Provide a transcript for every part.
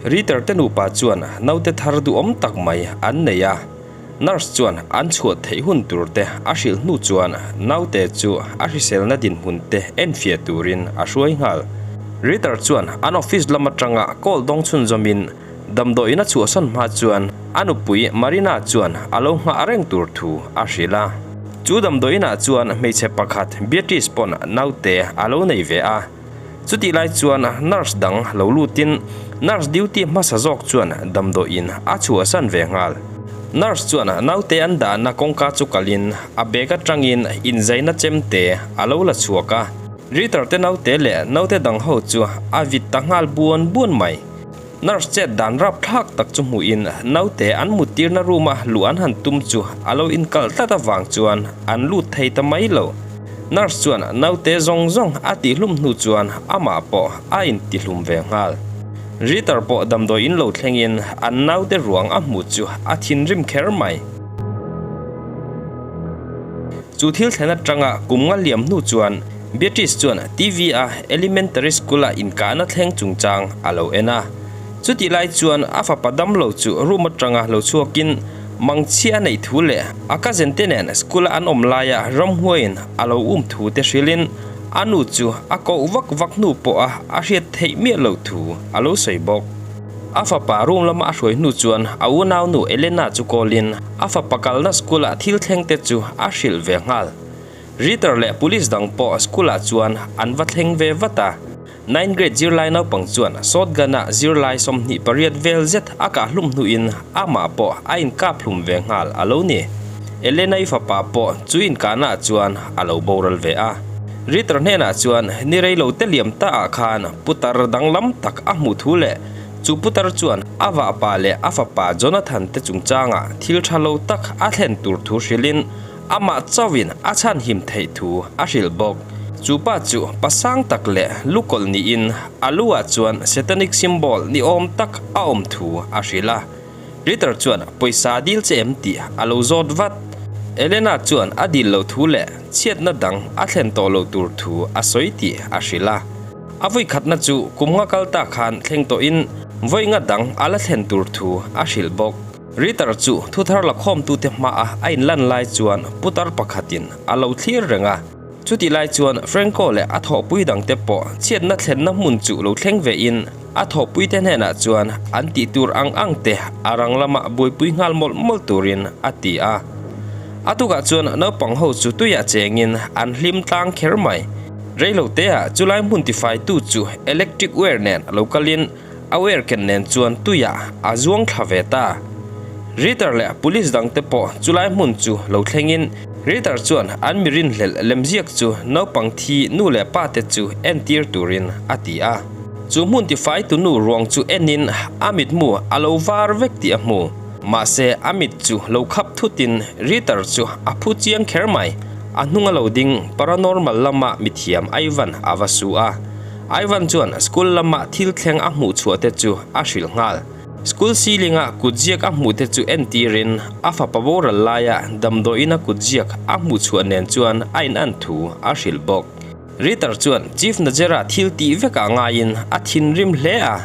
Ritter te nupa chuan naute thar duhawm tak mai an nei a, nurse chuan an chhuah theih hun tur te a hrilh hnu chuan naute chu a hriselna dinhmun te enfiah turin a hruai nghal. Ritter chuan an office lam atanga call dawng chhunzawmin damdawiin a chhuahsan hma chuan a nupui Marina chuan a lo nghah reng tur thu a hrilh a. Chu damdawiinah chuan hmeichhe pakhat Beatrice pawn naute a lo nei ve a. Chutih lai chuan nurse dang lo lutin nurse duty hmasa zawk chuan damdawiin a chhuahsan ve nghal. Nurse chuan naute an dahna kawngka chu kalin a bag atangin inzaina chemte a lo la chhuak a. Ritter te naute leh naute dang ho chu a vit ta nghal buan buan mai. Nurse chet dan rapthlak tak chu hmuhin naute an muttirna room a luh an han tum chu a lo inkalh tlat avang chuan an lut thei ta mai lo. Nurse chuan naute zawng zawng a tihhlum hnu chuan amah pawh a intihlum ve nghal. Ritter pawh damdawi in lo thlengin an naute ruang a hmuh chu a thinrim kher mai. Chu thil thlen atanga kum nga liam hnu chuan Beatrice chuan TV a elementary school a inkahna thleng chungchang a lo en a. Chutih lai chuan a fapa damlo chu room atanga lo chhuakin mangchhia a neih thu leh a cousin te nen school a an awm laia ramhuaiin a lo um thu te hrilhin a nu chu a koh vak vak hnu pawha a hriat theih miah loh thu a lo sawi bawk. A fapa room lama a hruai hnu chuan a unaunu Elena chu call-in a fapa kalna school-ah thil thleng te chu a hrilh ve nghal. Ritter leh police dang pawh school-ah chuan an va thleng ve vat a. Ninth grade zirlai naupang chuan shotgun-a zirlai 28 vel zet a kah hlum hnuin amah pawh a inkap hlum ve nghal a lo ni. Elena-i fapa pawh chu inkahnaah chuan a lo boral ve a. Ritter hnenah chuan ni reilo te liam ta ah khan putar danglam tak a hmuh thu leh chu putar chuan a vahpa leh a fapa Jonathan te chungchangah thil tha lo tak a thlen tur thu hrilhin amah chauhin a chhanhim theih thu a hrilh bawk. Chu pa chu pasang tak leh lukawlh niin a lu ah chuan satanic symbol ni awm tak a awm thu a hrilh a. Ritter chuan pawisa dil che em tih a lo zawt vat. Elena chuan a dil loh thu leh chhiatna dang a thlen tawh loh tur thu a sawi tih a hrilh a. A vawikhatna chu kum nga kal ta khan thleng tawhin vawi nga dang a la thlen tur thu a hrilh bawk. Ritter chu thuthar lakhawmtute hmaah a inlan lai chuan putar pakhatin a lo thlir reng a. Chutih lai chuan Franco leh a thawhpui dangte pawh chhiatna thlenna hmun chu lo thleng vein a thawhpuite hnenah chuan an tih tur ang ang te a rang lama buaipui nghal mawlh mawlh turin a ti a. A tukah chuan naupang ho chu tuiah chengin an hlim tlang kher mai. Reiloteah chulai hmun tifaitu chu electric wire nen lo kalin a wire ken nen chuan tuiah a zuang thla ve ta. Ritter leh police dangte pawh chulai hmun chu lo thlengin Ritter chuan an mi rinhlelh lemziak chu naupang thi nu leh pa te chu entir turin a ti a. Chu hmun tifai tu nu ruang chu enin a mitmu a lo var vek tih a hmu. Mahse a mit chu lo khap thutin Ritter chu a phu chiang kher mai. A hnung a lo ding paranormal lama mithiam Ivan a va su a. Ivan chuan school lama thil thleng a hmuh chhuah te chu a hrilh nghal. School ceiling a kutziak a hmuh te chu entirin a fapa boral laia damdawiin a kutziak a hmuh chhuah nen chuan a inan thu a hrilh bawk. Ritter chuan Chief Najera thil tih vekah ngaiin a thinrim hle a.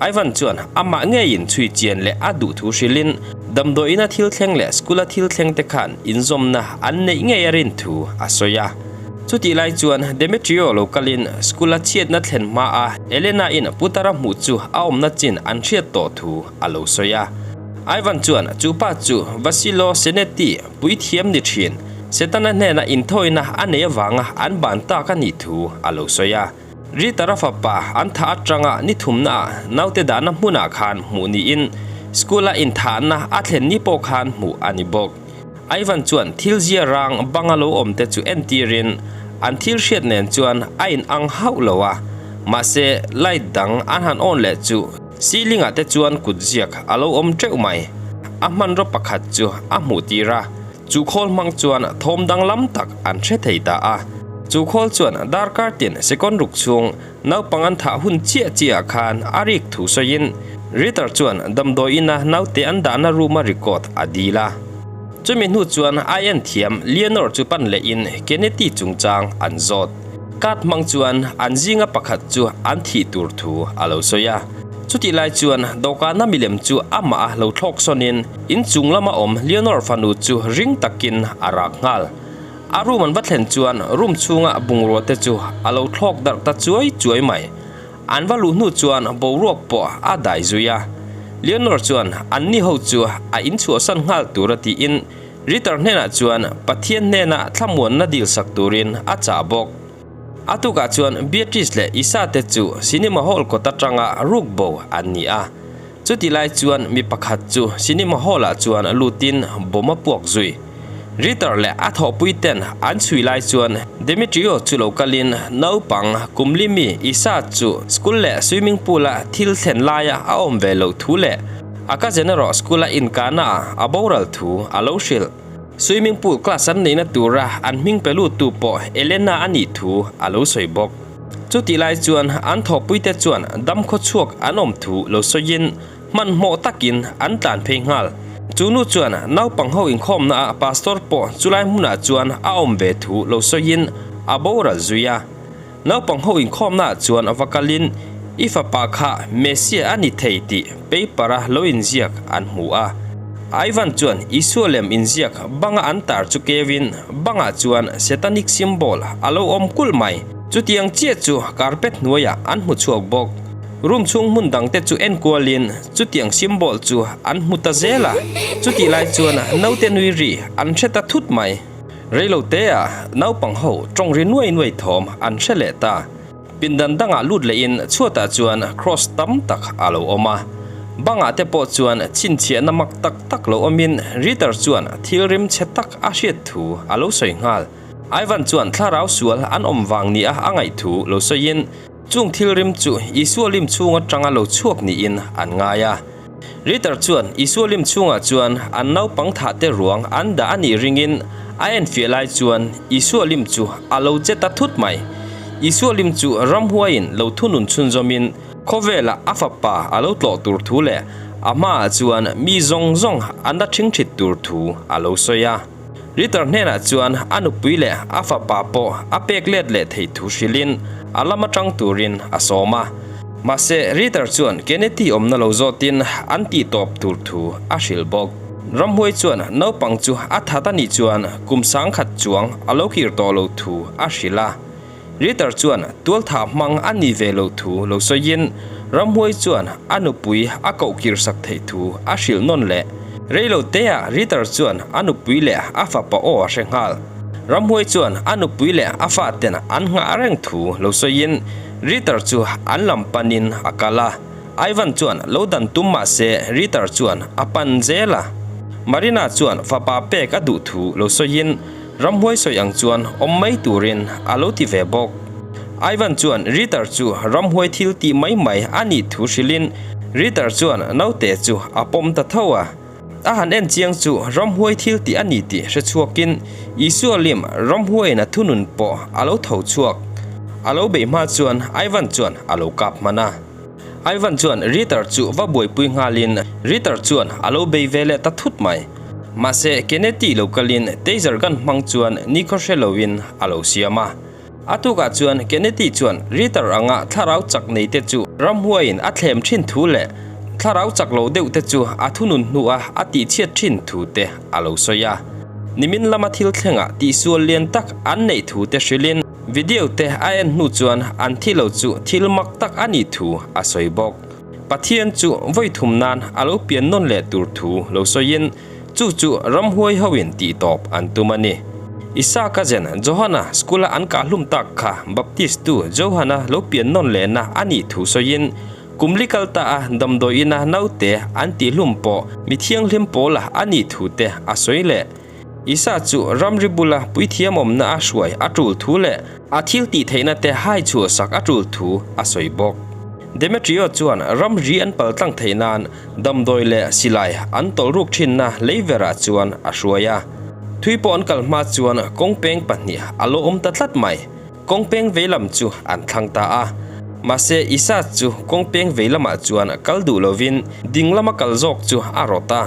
Ivan chuan amah ngeiin chhui chian leh a duh thu hrilhin damdawiin a thil thleng leh school a thil thleng te khan inzawmna an neih ngei a rin thu a sawi a. Chutih lai chuan Demetrio lo kalin school a chhiatna thlen hma a Elena in Putara hmuh chu a awmna chin an hriat tawh thu a lo sawi a. Ivan chuan chu pa chu Vasilo Senetti puithiam ni thin Setana hnena inthawina a nei avanga an ban tak a nih thu a lo sawi a. Ritter-a fapa an thah atanga ni thumna ah naute dahna hmunah khan hmuh niin school-a inthahna a thlen ni pawh khan hmuh a ni bawk. Ivan chuan thil zia rang banga lo awm te chu entirin an thil hriat nen chuan a in ang hauh lo a, mahse light dang an han on leh chu ceiling ah te chuan kut ziak a lo awm teuh mai. A hmanraw pakhat chu a hmuh tir a. Chu khawl hmang chuan thawm danglam tak an hre thei ta a. Chu khawl chuan darkar tin second ruk chhung naupang an thah hun chiah chiah khan a rik thu sawiin Ritter chuan damdawi ina naute an dahna room a record a dil a. Chumi hnu chuan IN thiam Leonor chu pan lehin Kennedy chungchang an zawt. Card hmang chuan an zinga pakhat chu an thih tur thu a lo sawi a. Chutih lai chuan dawhkana milem chu amah a lo thlawk sawnin inchung lama awm Leonor fanu chu ring takin a rak nghal. A room an va thlen chuan room chhunga bungrua te chu a lo thlawk darh ta chuai chuai mai. An va luh hnu chuan boruak pawh a dai zui a. Leonor chuan anni ho chu a inchhuahsan nghal tur a tiin Ritter hnenah chuan Pathian hnena thlamuanna dil sak turin a chah bawk. A tukah chuan Beatrice leh Isa te chu cinema hall kawt atanga ruk bo an ni a. Chuti lai chuan mi pakhat chu cinema hall ah chuan lutin bomb a puak zui. Ritter leh a thawhpui ten an chhui lai chuan Demetrio chu lo kalin naupang kum li mi Isa chu school leh swimming pool a thil thlen laia a awm ve loh thu leh a cousin erawh school a inkahna ah a boral thu a lo hrilh. Swimming pool class an neihna tura an hming pe luttu pawh Elena a nih thu a lo sawi bawk. Chutih lai chuan an thawhpuite chuan dam khawchhuak an awm thu lo sawiin hmanhmawh takin an tlan phei nghal. Chu nu chuan naupang ho inkhawmna ah pastor pawh chulai hmunah chuan a awm ve thu lo sawiin a boral zui a. Naupang ho inkhawmna ah chuan va kalin i fapa kha Messiah a ni thei tih paper a lo inziak an hmu a. Ivan chuan Isua lem inziak banga an tar chu keuin bangah chuan Satanic symbol a lo awm kulh mai. Chutiang chiah chu carpet hnuaiah an hmu chhuak bawk. Room chhung hmun dangte chu enkualin chutiang symbol chu an hmu ta zel a. Chutih lai chuan naute nui ri an hre ta thut mai. Reilo teah naupang ho tawng ri nuai nuai thawm an hre leh ta. Pindan dangah lut lehin chhuatah chuan cross tam tak a lo awm a. Bangah te pawh chuan chhinchhiahna mak tak tak lo awmin Ritter chuan thil rim chhe tak a hriat thu a lo sawi nghal. Ivan chuan thlarau sual an awm vang nia a ngaih thu lo sawiin chung thil rim chu Isua lim chhung atanga lo chhuak niin an ngai a. Ritter chuan Isua lim chhungah chuan an naupang thah te ruang an dah a nih ringin a enfiah lai chuan Isua lim chu a lo che ta thut mai. Isua lim chu ramhuaiin lo thunun chhunzawmin khawvelah a fapa a lo tlawh tur thu leh a hmaah chuan mi zawng zawng an la ṭhingṭhit tur thu a lo sawi a. Ritter hnenah chuan a nupui leh a fapa pawh a pek let leh theih thu hrilhin a lam atang turin a sawm a. Mahse, Ritter chuan Kennedy awmna lo zawtin an tih tawp tur thu a hrilh bawk. Ramhuai chuan naupang chu a that a nih chuan kum sangkhat chuang a lo kir tawh lo thu a hrilh a. Ritter chuan tualthah hmang a nih ve loh thu lo sawiin ramhuai chuan a nupui a koh kirsak theih thu a hrilh nawn leh. Reilo teah Ritter chuan a nupui leh a fapa aw a hre nghal. Ramhuai chuan a nupui leh a faten an nghah reng thu lo sawiin Ritter chu an lam panin a kal a. Ivan chuan lo dan tum mah se Ritter chuan a pan zel a. Marina chuan fapa pek a duh thu lo sawiin Ramhuai sawi ang chuan awm mai turin a lo ti ve bawk. Ivan chuan Ritter chu ramhuai thil tih mai mai a nih thu hrilhin Ritter chuan naute chu a pawm ta tho a. A han en chiang chu ramhuai thil tih a ni tih hre chhuakin Isua lim ramhuaiin a thunun pawh a lo tho chhuak. A lo beih hma chuan Ivan chuan a lo kap hman a. Ivan chuan Ritter chu va buaipui nghalin Ritter chuan a lo bei ve leh ta thut mai. Mahse, Kennedy lo kalin taser gun hmang chuan nikhaw hre loin a lo siam a. A tukah chuan Kennedy chuan Ritter anga thlarau chak neite chu ramhuaiin a thlem thin thu leh thlarau chak lo deuhte chu a thunun hnuah a tihchhiat thin thu te a lo sawi a. Nimin lama thil thlengah tihsual lian tak an neih thu te hrilhin Video te a en hnu chuan an thi lo chu thil mak tak a nih thu a sawi bawk. Pathian chu vawi thum nan a lo pian nawn leh tur thu lo sawiin chu chu ramhuai hoin tih tawp an tum a ni. Isaka zen Johana school-a an kah hlum tak kha Baptist tu Johana lo pian nawn lehna a nih thu sawiin kum li kal ta a damdawi ina naute an tih hlum pawh mi thianghlim pawla a nih thu te a sawi leh. Isa chu ramri bula puithiam awmna a hruai a tul thu leh a thil tih theihna te hai chhuah sak a tul thu a sawi bawk. Demetrio chuan ramri an pal tlang theih nan damdawi leh silai an tawlh ruk thinna lei verah chuan a hruai a. Thui pawh an kal hma chuan kawngpeng pahnih a lo awm ta tlat mai. Kawngpeng vei lam chu an thlang ta a. Mahse Isa chu kawngpeng vei lamah chuan kal duh lovin ding lama kal zawk chu a rawt a.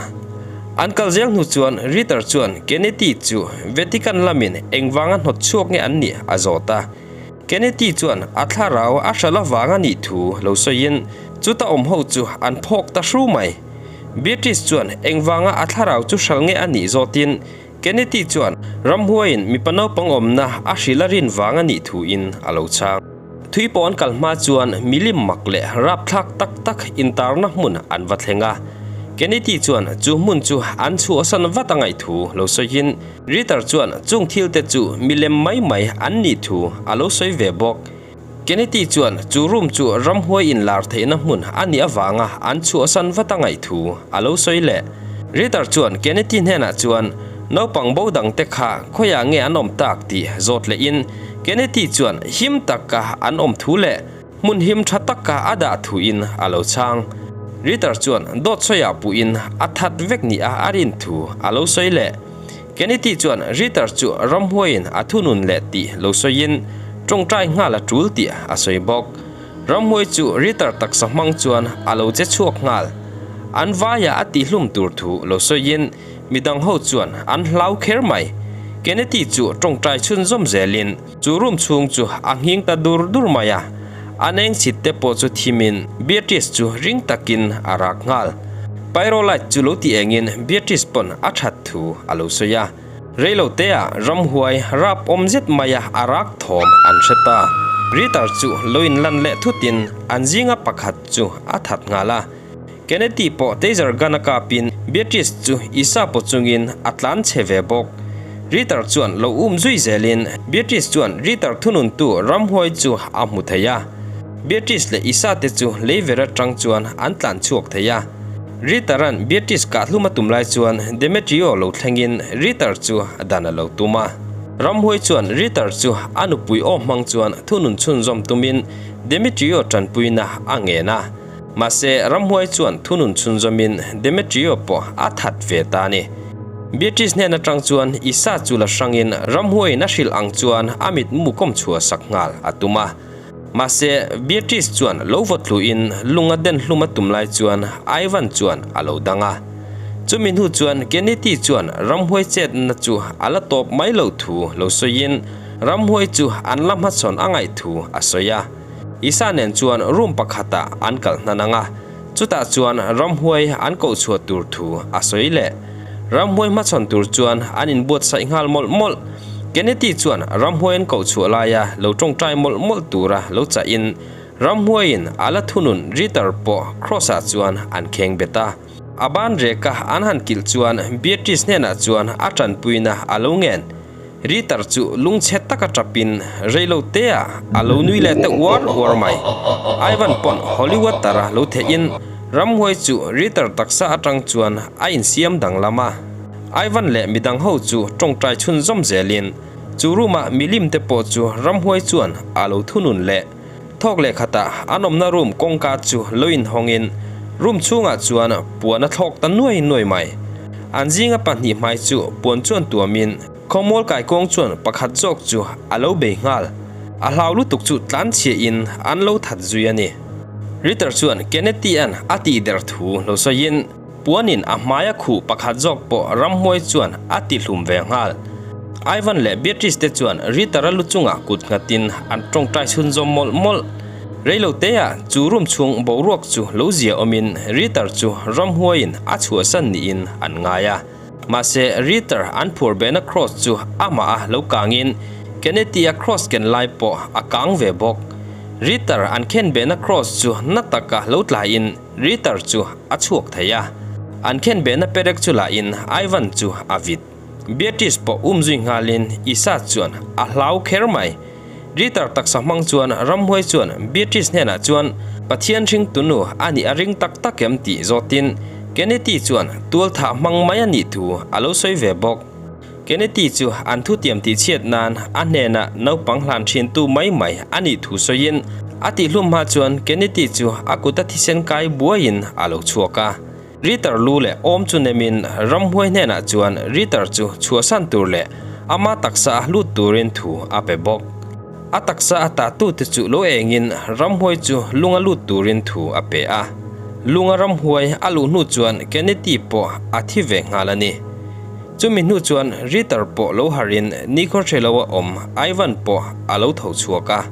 An kal zel hnu chuan Ritter chuan Kennedy chu Vatican lamin engvanga hnawt chhuak nge an nih a zawt a. Kennedy chuan a thlarau a hralh avang a nih thu lo sawiin. Chuta awm ho chu an phawk ta hru mai. Beatrice chuan engvanga a thlarau chu hral nge a nih zawtin Kennedy chuan ramhuaiin mipa naupang awmna a hrilh a rin vang a nih thuin a lo chhang. Thui pawh an kal hma chuan milim mak leh rapthlak tak tak intarna hmun an va thleng a. Kennedy chuan chu hmun chu an chhuahsan vat a ngaih thu lo sawiin Ritter chuan chung thilte chu milem mai mai an nih thu a lo sawi ve bawk. Kennedy chuan chu room chu ramhuai inlar theihna hmun a nih avanga an chhuahsan vat a ngaih thu a lo sawi leh. Ritter chuan Kennedy hnenah chuan naupang bo dangte kha khawiah nge an awm tak tih zawt lehin Kennedy chuan him taka an awm thu leh hmun him tha taka a dah thuin a lo chhang. Ritter chuan dawt sawiah puhin a that vek nia a rin thu a lo sawi leh. Kennedy chuan Ritter chu ramhuaiin a thunun leh tih lo sawiin tawngtai nghal a tul tih a sawi bawk. Ramhuai chu Ritter taksa hmang chuan a lo che chhuak nghal. An vaia a tihhlum tur thu lo sawiin midang ho chuan an hlau kher mai. Kennedy chu tawngtai chhunzawm zelin chu room chhung chu a nghing ta dur dur mai a. An eng chhit te pawh chu thimin Beatrice chu ring takin a rak nghal. Pyrolite chu lo ti engin Beatrice pawn a that thu a lo sawi a. Reilo teah ramhuai rap awm zet maia a rak thawm an hre ta. Ritter chu lo inlan leh thutin an zinga pakhat chu a that nghal a. Kennedy pawh taser gun a kapin Beatrice chu Isa paw chungin a tlan chhe ve bawk. Ritter chuan lo um zui zelin Beatrice chuan Ritter thununtu ramhuai chu a hmu thei a. Beatrice leh Isa te chu lei ver atang chuan an tlan chhuak thei a. Ritter-a'n Beatrice kah hlum a tum lai chuan Demetrio lo thlengin Ritter chu dan a lo tum a. Ramhuai chuan Ritter chu a nupui aw hmang chuan thunun chhunzawm tumin Demetrio tanpuina a ngen a. Mahse, ramhuai chuan thunun chhunzawmin Demetrio pawh a that ve ta a ni. Beatrice hnen atang chuan Isa chu la hrangin ramhuaiin a hrilh ang chuan a mitmu kawm chhuah sak nghal a tum a. Mahse, Beatrice chuan lo vaw tluin lung a den hlum a tum lai chuan Ivan chuan a lo dang a. Chumi hnu chuan Kennedy chuan ramhuai chetna chu a la tawp mai lo thu lo sawiin ramhuai chu an la hmachhawn a ngaih thu a sawi a. Isa nen chuan room pakhatah an kal hnan ang a, chutah chuan ramhuai an koh chhuah tur thu a sawi leh. Ramhuai hmachhawn tur chuan an inbuatsaih nghal mawlh mawlh. Kennedy chuan ramhuai an koh chhuah laia lo tawngtai mawlh mawlh tura lo chahin ramhuaiin a la thunun Ritter pawh Cross-ah chuan an kheng bet a. A ban reka an han kilh chuan Beatrice hnenah chuan a tanpuina a lo ngen. Ritter chu lungchhe taka tapin reilo tea a lo nui leh ta uar uar mai. Ivan pawn holy water a lo theihin ramhuai chu Ritter taksa atang chuan a insiam danglam a. Ivan leh midang ho chu tawngtai chhunzawm zelin chu room ah milim te pawh chu ramhuai chuan a lo thunun leh. Thawk leh khatah an awmna room kawngka chu lo inhawngin room chhungah chuan puan a thlawk ta nuai nuai mai. An zinga pahnih hmai chu puan chuan tuamin khawmual kaikuang chuan pakhat zawk chu a lo bei nghal. A hlau lutuk chu tlanchhiahin an lo that zui a ni. Ritter chuan Kennedy-a'n a tihder thu lo sawiin puanin a hmaia khuh pakhat zawk pawh ramhuai chuan a tihlum ve nghal. Ivan leh Beatrice te chuan Ritter-a lu chungah kut nghatin an tawngtai chhunzawm mawlh mawlh. Reilo teah chu room chhung boruak chu lo zia awmin Ritter chu ramhuaiin a chhuahsan niin an ngai a. Mahse, Ritter an phur behna cross chu amah a lo kangin Kennedy-a cross ken lai pawh a kang ve bawk. Ritter an khen behna cross chu na taka lo tlaiin Ritter chu a chhuak thei a. An khen behna perek chu lahin Ivan chu a vit. Beatrice pawh um zui nghalin Isa chuan a hlau kher mai. Ritter taksa hmang chuan ramhuai chuan Beatrice hnenah chuan Pathian hringtunu a nih a ring tak tak em tih zawtin Kennedy chuan tualthah hmang mai a nih thu a lo sawi ve bawk. Kennedy chu an thutiam tihchhiat nan a hnenah naupang hlan thintu mai mai a nih thu sawiin a tihhlum hma chuan Kennedy chu a kuta thisen kai buaiin a lo chhuak a. Ritter lu leh awm chu nemin ramhuai hnenah chuan Ritter chu chhuahsan tur leh ama taksa a lut turin thu a pe bawk. A taksa a tahtute chu lo engin ramhuai chu lunga lut turin thu a pe a. Lunga ramhuai a luh hnu chuan Kennedy pawh a thi ve nghal a ni. Chumi hnu chuan Ritter pawh lo harhin nikhua hre lo a awm Ivan pawh a lo tho chhuak a.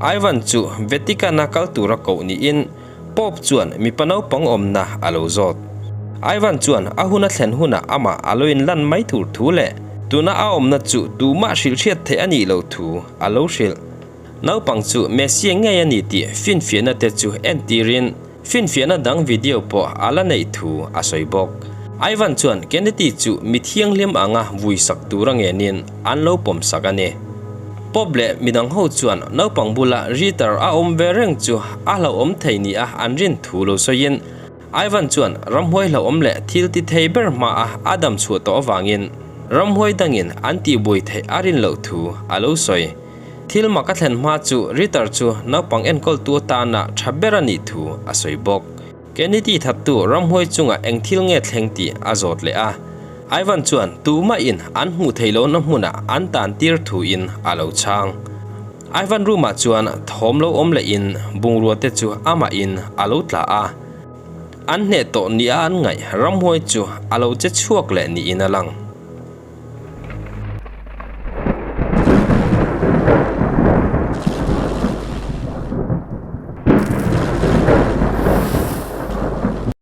Ivan chu Vatican-a kal tura koh niin Pope chuan mipa naupang awmna a lo zawt. Ivan chuan a hun a thlen hunah amah a lo inlan mai tur thu leh tuna a awmna chu tumah hrilh hriat theih a nih loh thu a lo hrilh. Naupang chu Messi ngei a ni tih finfiahna te chu entirin finfiahna dang video pawh a la neih thu a sawi bawk. Ivan chuan Kennedy chu mi thianghlim anga vui sak tura ngenin an lo pawm sak a ni. Pope leh midang ho chuan naupang bula Ritter a awm ve reng chu a hlauhawm thei nia an rin thu lo sawiin Ivan chuan ramhuai hlauhawm leh thil ti thei ber hmaa a dam chhuah tawh avangin ramhuai dangin an tihbuai theih a rin loh thu a lo sawi. Thil mak a thlen hma chu Ritter chu naupang enkawltu atana tha ber a nih thu a sawi bawk. Kennedy thattu ramhuai chungah eng thil nge thleng tih a zawt leh a. Ivan chuan tumahin an hmuh theih lohna hmunah an tan tir thuin a lo chhang. Ivan room-ah chuan thawm lo awm lehin bungrua te chu amahin a lo tla a. An hneh tawh nia an ngaih ramhuai chu a lo che chhuak leh niin a lang.